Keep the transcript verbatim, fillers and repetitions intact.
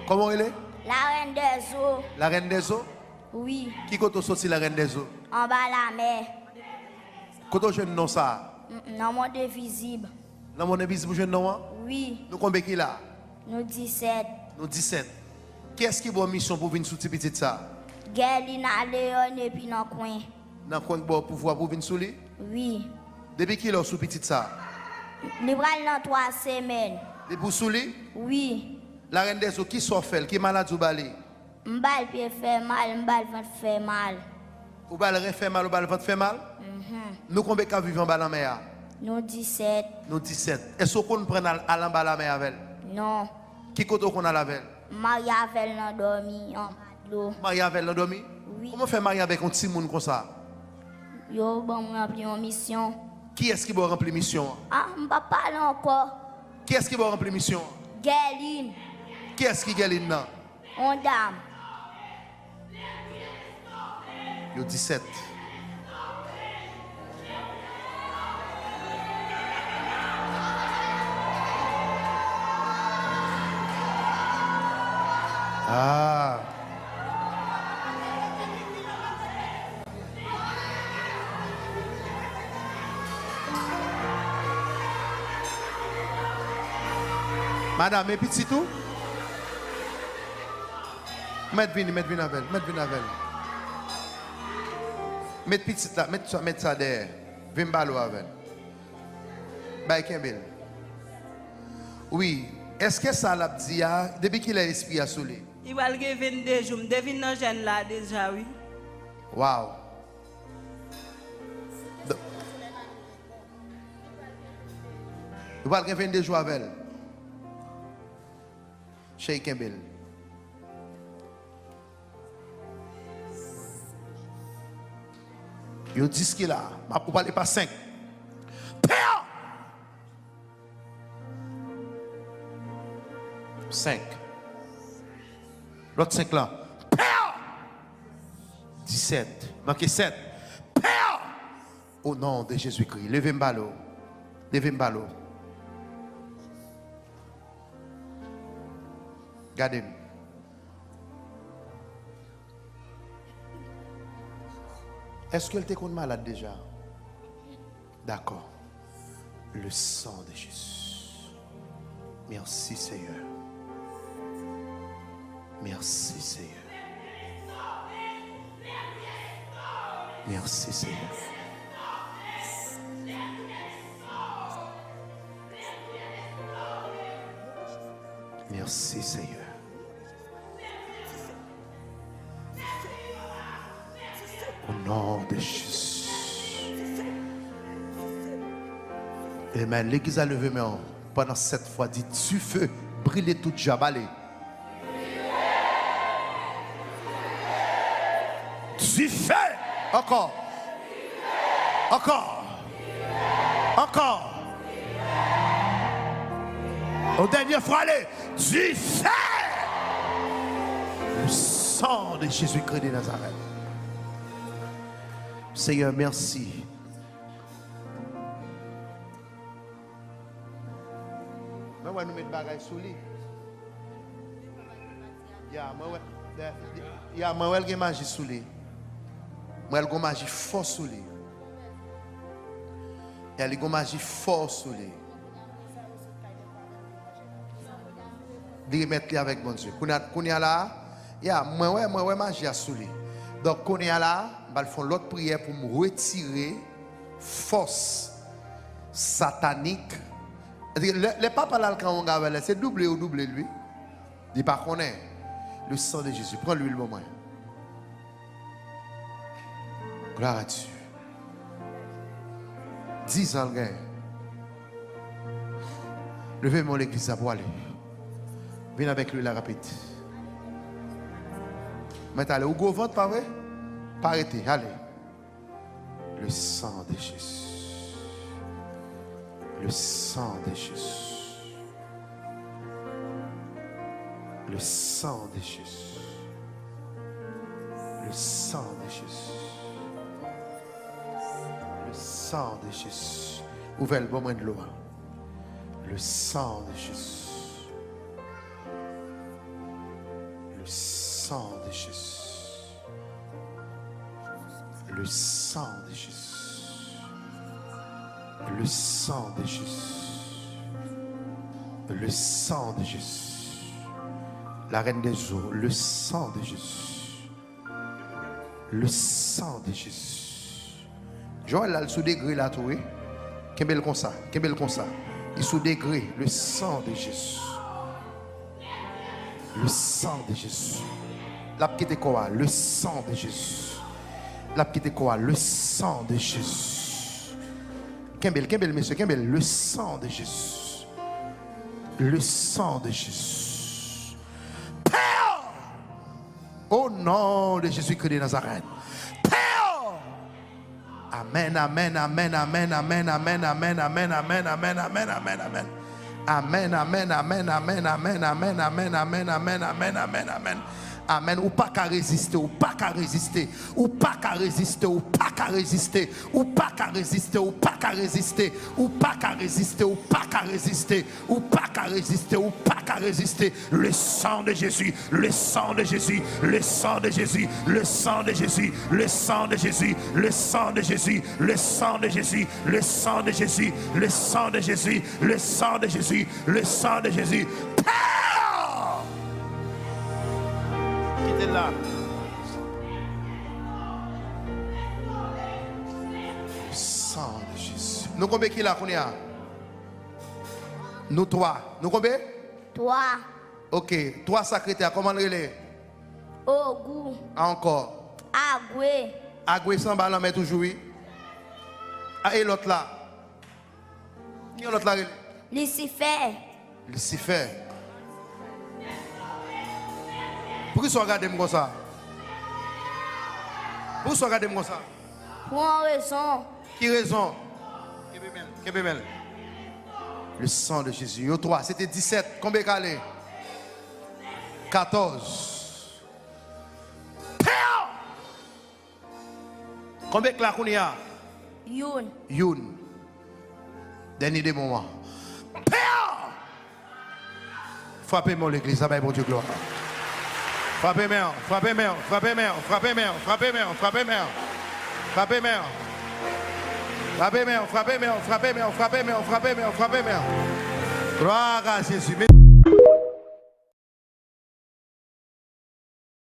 Kòman w rele? Larèn dèzo. Larèn dèzo? Wi. Ki kote w soti, Larèn dèzo? Anba lamè. Kote w jwenn non sa a? M- Nan mond envizib. Nan mond envizib ou jwenn non an? Wi. Nou konbe ki la? Nou disèt. Nou disèt. Kiyès ki ba w misyon pou w vin sou ti pitit sa a? Gèlina Leon epi nan kwen. Nan kwen k ba w pouvwa pou w vin sou li? Wi. Depi kilè w sou pitit sa a? Li pral nan twa semèn. Depi w sou li? Wi. Larèn dèzo, kisa w fè l? Ki maladi w ba li? M ba l pye fè mal, m ba l vant fè mal. Ou ba l ren fè mal, ou ba l vant fè mal? Mhm. Nou konbe k ap viv anba lanmè a? Nou disèt. Nou disèt. Èske w konn pran al, al anba lamè avè l? Non. Ki kote w konn al avè l? M marye avè l nan dòmi, anba dlo. Marye avè l nan dòmi? Wi. Kòman w fè marye avèk yon timoun konsa? Yo ban m ranpli yon misyon. Kiyès ki ba w ranpli misyon an? Ah, m p ap pale ankò. Kiyès ki ba w ranpli misyon an? Gèlin. Kiyès ki Gèlin nan? On dam. Yo disèt. Ah. Madanm, e pitit ou? Mèt vini, mèt vin avè l, mèt vin avè l. Met pitit la, met sa, met sa dèyè. Vin pale w avè l. Bay kenbe l. Wi. Èske sa l ap di a, depi kilè espri a sou li? Li pral gen vennde jou. M te vin nan jèn la deja, wi. Waw. Yo pral gen vennde jou avè l. Cheri, kenbe l. Yo dis ki la. M ap, ou pale pa senk. Pè! Senk. Lòt senk lan. Pè! Disèt. Manke sèt. Pè! O non de Jezikri. Leve m ba l ou. Leve m ba l ou. Gade m. Èske l te konn malad deja? Dakò. Le sang de Jésus. Merci, Seigneur. Merci, Seigneur. Merci, Seigneur. Merci, Seigneur. Au nom de Jésus. Amen. Legliz la, leve men w pandan sèt fwa, di, dife, brile tout dyab, ale. Dife! Ankò. Ankò. Ankò. Yon dènye fwa, ale. Dife! Le sang de Jésus-Christ de Nazareth. Seyè, mèsi. Mwen wè nou met bagay sou li. Ya, mwen wè, ya, mwen wè l gen maji sou li. Mwen wè l gen maji fò sou li. Ya, li gen maji fò sou li. Li remèt li avèk Bondye. Kounye a, kounye a la, ya, mwen wè, mwen wè maji a sou li. Donk, kounye a la, m pral fè yon lòt priyè pou m retire fòs satanik. Lè, lè papa l al kan yon gavèlè, se double yo double l, wi. Li pa konnen. Le sang de Jésus. Pran lwil ban mwen. Gloire à Dieu. Dizan l genyen. Leve men w legliz la pou ale. Vin avèk lwil la rapid. Mèt ale. Ou gwo vant, pa vre? Pa rete. Ale. Le sang de Jésus. Le sang de Jésus. Le sang de Jésus. Le sang de Jésus. Le sang de Jésus. Ouvè l, ban mwen dlo a. Le sang de Jésus. Sang de Jésus. Le sang de Jésus. Le sang de Jésus. Le sang de Jésus. La reine des eaux, le sang de Jésus. Le sang de Jésus. Joël la, l sou degre la tou, wi. Kenbe l konsa, kenbe l konsa. Li sou degre, le sang de Jésus. Le sang de Jésus. L ap kite kò a, le sang de Jésus. L ap kite kò a, le sang de Jésus. Kenbe l, kenbe l, mesye, kenbe l, le sang de Jésus. Le sang de Jésus. Père! Au nom de Jésus-Christ de Nazareth. Père! Amen, amen, amen, amen, amen, amen, amen, amen, amen, amen, amen, amen, amen. Amen, amen, amen, amen, amen, amen, amen, amen, amen, amen, amen, amen. Amen. Ou pa ka reziste, ou pa ka reziste, ou pa ka reziste, ou pa ka reziste, ou pa ka reziste, ou pa ka reziste, ou pa ka reziste, ou pa ka reziste. Ou pa ka reziste, ou pa ka reziste. Le sang de Jésus, le sang de Jésus, le sang de Jésus, le sang de Jésus, le sang de Jésus, le sang de Jésus, le sang de Jésus, le sang de Jésus, le sang de Jésus, le sang de Jésus, le sang de Jésus. Père! Kite l la. Sang de Jésus. Nou konbyen ki la kounye a? Nou twa. Nou konbyen? Twa. Ok. Twa sa k rete a, kòman l rele? Ogou. Ankò. Agwe. Agwe se anba lanmè toujou, wi. A, e lòt la? Ki lòt la rele? Lisifè. Lisifè. Poukisa w gade m konsa? Poukisa w gade m konsa? Pou yon rezon. Ki rezon? Kenbe men l, kenbe men l. Le sang de Jésus. Yo twa, se te disèt. Konbyen k ale? Katòz. Pè! Konbyen k la kounye a? Youn. Youn. Dènye demon an. Pè! Frape men w, legliz, sa bay Bondye glwa. Frape men w, frape men w, frape men w, frape men w, frape men w, frape men w. Frape men w. Frape men w, frape men w, frape men w, frape men w, frape men w, frape men w. Gloire à Jésus.